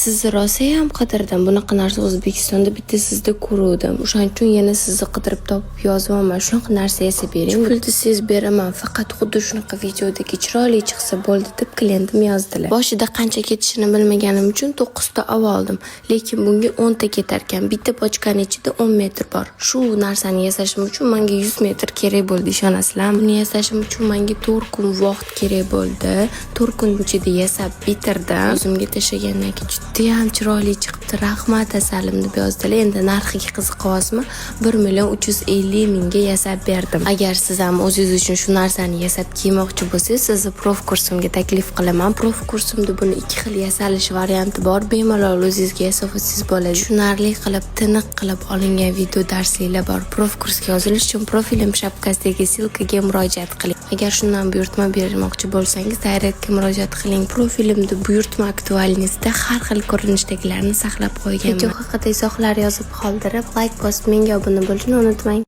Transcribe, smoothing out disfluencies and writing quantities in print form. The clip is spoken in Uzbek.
Sizni rosayam qidirdim. Bunaqa narsa O'zbekistonda bitta sizda ko'ruvdim. O'shaning uchun yana sizni qidirib topib yozyapman. Shunaqa narsa yasab bering. Pul desangiz beraman. Faqat xuddi shunaqa videodagi chiroyli chiqsa bo'ldi, deb klientim yozdilar. Boshida qancha ketishini bilmaganim uchun 9 ta oldim. Lekin bunga 10 ta ketarkan. Bitta pachkani ichida 10 metr bor. Shu narsani yasashim uchun menga 100 metr kerak bo'ldi, ishonasizlarmi? Buni yasashim uchun menga 4 kun vaqt kerak bo'ldi. 4 kun ichida yasab bitirdim. O'zimga tashlagandan keyin judayam chiroyli chiqibdi. Rahmat, asalim, deb yozdilar. Endi narxiga qiziqyapsizmi? 1 350 mingga yasab berdim. Agar siz ham o'zingiz uchun shu narsani yasab kiymoqchi bo'lsangiz, sizni проф kursimga taklif qilaman. Проф kursimda buni ikki xil yasalish varianti bor. Bemalol o'zingizga yasab olsangiz bo'ladi. Tushunarli qilib, tiniq qilib olingan video darsliklar bor. Проф kursga yozilish uchun profilim shapkasidagi ссылка ga murojaat qiling. Agar shundan buyurtma bermoqchi bo'lsangiz, direktga murojaat qiling. Profilimda buyurtma актуальность da har xil ko'rinishdagilarni saqlab qo'yganman. Video haqida izohlar yozib qoldirib, layk bosib, menga obuna bo'lishni unutmang.